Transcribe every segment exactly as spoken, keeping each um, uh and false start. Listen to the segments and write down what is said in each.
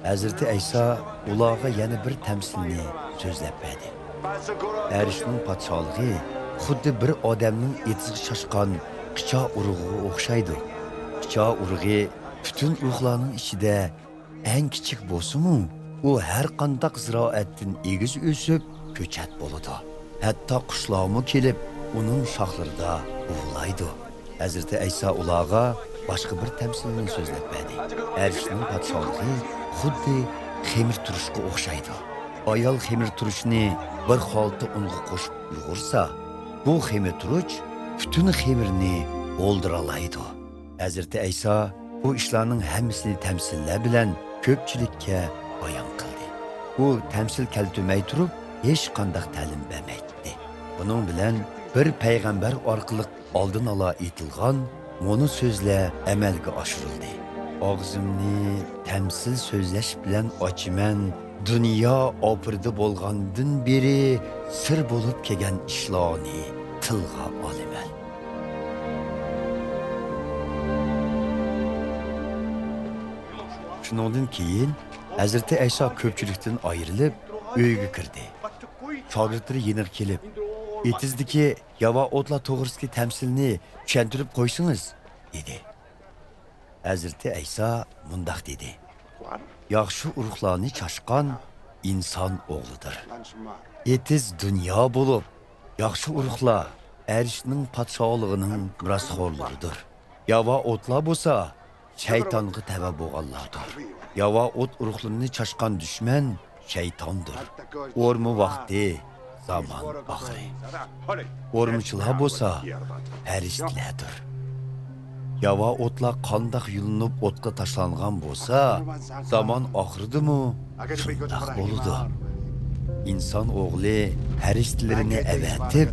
ھەزرىتى ئەيسا ئۇلارغا يەنە بىر تەمسىلنى سۆزلەپ بەردى. ئەرشنىڭ پادىشاھلىقى خۇددى بىر ئادەمنىڭ ئېتىزغا چاچقان قىچا ئۇرۇغىغا ئوخشايدۇ. قىچا ئۇرۇغى پۈتۈن ئۇرۇقلارنىڭ ئىچىدە ئەڭ كىچىك بولسىمۇ، ئۇ ھەر قانداق زىرائەتتىن ئېگىز ئۆسۈپ، كۆچەت بولىدۇ. ھەتتا قۇشلارمۇ كېلىپ، ئۇنىڭ شاخلىرىدا ئۇۋىلايدۇ. ھەزرىتى ئەيسا ئۇلارغا باشقا بىر تەمسىلنى سۆزلەپ بەردى. ئەرشنىڭ پادىشاھلىقى خۇددى خېمىر تۇرۇشقا ئوخشايدۇ. ئايال خېمىر تۇرۇشنى بىر خالتا ئۇنغا قوشۇپ يۇغۇرسا، بۇ خېمىر تۇرۇچ پۈتۈن خېمىرنى ھولدۇرالايدۇ. ھەزرىتى ئەيسا بۇ ئىشلارنىڭ ھەممىسىنى تەمسىللەر بىلەن كۆپچىلىككە بايان قىلدى. ئۇ تەمسىل كەلتۈرمەي تۇرۇپ، ھېچقانداق تەلىم بەرمەيتتى. بۇنىڭ بىلەن بىر پەيغەمبەر ئارقىلىق ئالدىن ئالا ئېيتىلغان مۇنۇ سۆزلەر ئەمەلگە ئاشۇرۇلدى: «ئاغزىمنى تەمسىل سۆزلەش بىلەن ئاچىمەن، دۇنيا ئاپىرىدە بولغاندىن بېرى سىر بولۇپ كەلگەن ئىشلارنى تىلغا ئالىمەن.» شۇنىڭدىن كېيىن ھەزرىتى ئەيسا كۆپچىلىكتىن ئايرىلىپ، ئۆيىگە كىردى. شاگىرتلىرى يېنىغا كېلىپ، «ئېتىزدىكى ياۋا ئوتلار توغرىسىدىكى تەمسىلنى چۈشەندۈرۈپ قويسىڭىز» دېدى. ھەزرىتى ئەيسا مۇنداق دېدى: «ياخشى ئۇرۇقلارنى چاشقان ئىنسان ئوغلىدۇر. ئېتىز دۇنيا بولۇپ، ياخشى ئۇرۇقلار ئەرشنىڭ پادىشاھلىقىنىڭ مىراسخورلىرىدۇر. ياۋا ئوتلار بولسا شەيتانغا تەۋە بولغانلاردۇر. ياۋا ئوت ئۇرۇقلىرىنى چاشقان دۈشمەن شەيتاندۇر. ئورما ۋاقتى زامان ئاخىرى. ئورمىچىلار بولسا پەرىشتىلەردۇر. ياۋا ئوتلار قانداق يۇلۇنۇپ ئوتقا تاشلانغان بولسا، زامان ئاخىرىدىمۇ شۇنداق بولىدۇ. ئىنسان ئوغلى پەرىشتىلىرىنى ئەۋەتىپ،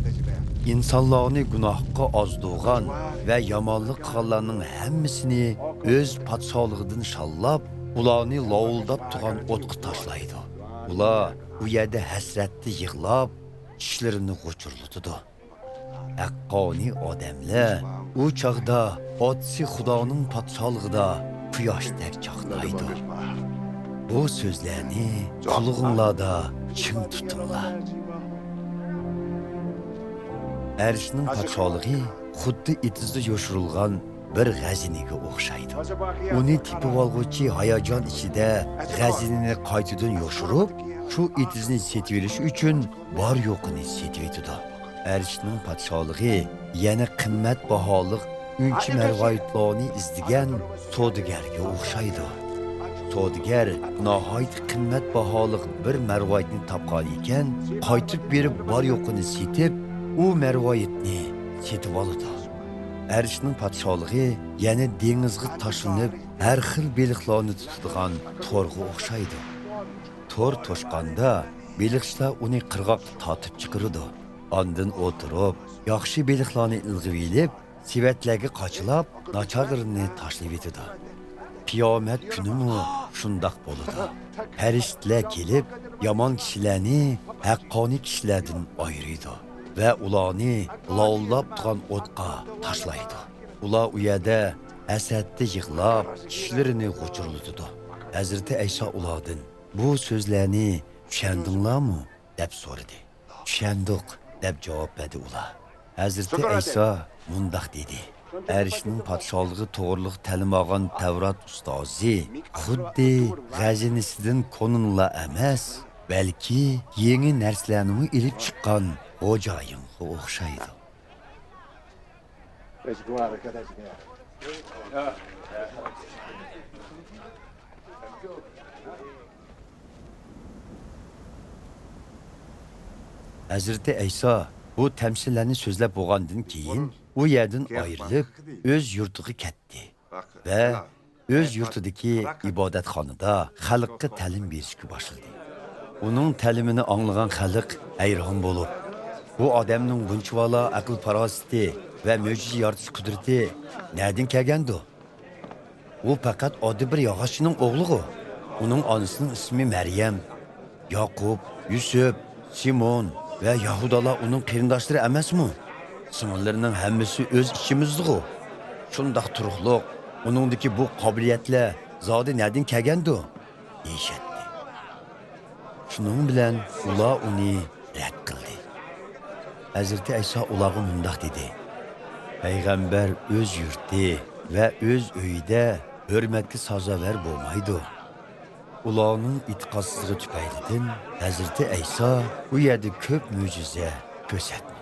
ئىنسانلارنى گۇناھقا ئازدۇرغان ۋە يامانلىق قىلغانلارنىڭ ھەممىسىنى ئۆز پادىشاھلىقىدىن شاللاپ، ئۇلارنى لاۋۇلداپ تۇرغان ئوتقا تاشلايدۇ. ئۇلار ئۇ يەردە ھەسرەتتە يىغلاپ، چىشلىرىنى غۇچۇرلىتىدۇ. ھەققانىي ئادەملەر ئۇ چاغدا ئاتىسى خۇدانىڭ پادىشاھلىقىدا قۇياشتەك چاقنايدۇ. بۇ سۆزلەرنى قۇلىقىڭلاردا چىڭ تۇتۇڭلار. ئەرشنىڭ پادىشاھلىقى خۇددى ئېتىزدا يوشۇرۇلغان بىر خەزىنىگە ئوخشايدۇ. ئۇنى تېپىۋالغۇچى ھاياجان ئىچىدە خەزىنىنى قايتىدىن يوشۇرۇپ، شۇ ئېتىزنى سېتىۋېلىش ئۈچۈن بار-يوقىنى سېتىۋېتىدۇ. ئەرشنىڭ پادىشاھلىقى يەنە قىممەت باھالىق ئۈنچە مەرۋايىتلارنى ئىزدىگەن سودىگەرگە ئوخشايدۇ. سودىگەر ناھايىتى قىممەت باھالىق بىر مەرۋايىتنى تاپقان ئىكەن، قايتىپ بېرىپ بار-يوقىنى سېتىپ، ئۇ مەرۋايىتنى سېتىۋالىدۇ. ئەرشنىڭ پادىشاھلىقى يەنە دېڭىزغا تاشلىنىپ، ھەر خىل بېلىقلارنى تۇتىدىغان تورغا ئوخشايدۇ. تور توشقاندا، بېلىقچىلار ئۇنى قىرغاققا تارتىپ چىقىرىدۇ. ئاندىن ئولتۇرۇپ، ياخشى بېلىقلارنى ئىلغىۋېلىپ، سېۋەتلەرگە قاچىلاپ، ناچارلىرىنى تاشلىۋېتىدۇ. قىيامەت كۈنىمۇ شۇنداق بولىدۇ. پەرىشتىلەر كېلىپ، يامان كىشىلەرنى ھەققانىي كىشىلەردىن ئايرىيدۇ ۋە ئۇلارنى لاۋۇلداپ تۇرغان ئوتقا تاشلايدۇ. ئۇلار ئۇ يەردە ھەسرەتتە يىغلاپ، چىشلىرىنى غۇچۇرلىتىدۇ. ھەزرىتى ئەيسا ئۇلاردىن، «بۇ سۆزلەرنى چۈشەندىڭلارمۇ؟» دەپ سورىدى. «چۈشەندۇق» دەپ جاۋاب بەردى ئۇلار. ھەزرىتى ئەيسا مۇنداق دېدى: «ئەرشنىڭ پادىشاھلىقى توغرىلىق تەلىم ئالغان تەۋرات ئۇستازى خۇددى خەزىنىسىدىن كونىنلا ئەمەس، بەلكى يېڭى نەرسىلەرنىمۇ ئېلىپ چىققان خوجايىنغا ئوخشايدۇ.» ھەزرىتى ئەيسا بۇ تەمسىللەرنى سۆزلەپ بولغاندىن كېيىن، ئۇ يەردىن ئايرىلىپ، ئۆز يۇرتىغا كەتتى ۋە ئۆز يۇرتىدىكى ئىبادەتخانىدا خەلققە تەلىم بېرىشكە باشلىدى. ئۇنىڭ تەلىمىنى ئاڭلىغان خەلق ھەيران بولۇپ، «بۇ ئادەمنىڭ بۇنچىۋالا ئەقىل-پاراسىتى ۋە مۆجىزە يارىتىش قۇدرىتى نەدىن كەلگەندۇ؟ ئۇ پەقەت ئاددىي بىر ياغاچچىنىڭ ئوغلىغۇ. ئۇنىڭ ئانىسىنىڭ ئىسمى مەريەم. ياقۇپ، يۈسۈپ، سىمون ۋە يەھۇدالار ئۇنىڭ قېرىنداشلىرى ئەمەسمۇ؟ سىڭىللىرىنىڭ ھەممىسى ئۆز ئىچىمىزدىغۇ. شۇنداق تۇرۇقلۇق، ئۇنىڭدىكى بۇ قابىلىيەتلەر زادى نەدىن كەلگەندۇ؟» دېيىشەتتى. شۇنىڭ بىلەن ئۇلار ئۇنى رەت قىلدى. ھەزرىتى ئەيسا ئۇلارغا مۇنداق دېدى: «پەيغەمبەر ئۆز يۇرتى ۋە ئۆز ئۆيىدە ھۆرمەتكە سازاۋەر بولمايدۇ.» ئۇلارنىڭ ئېتىقادسىزلىقى تۈپەيلىدىن ھەزرىتى ئەيسا ئۇ يەردە كۆپ مۆجىزە كۆرسەتتى.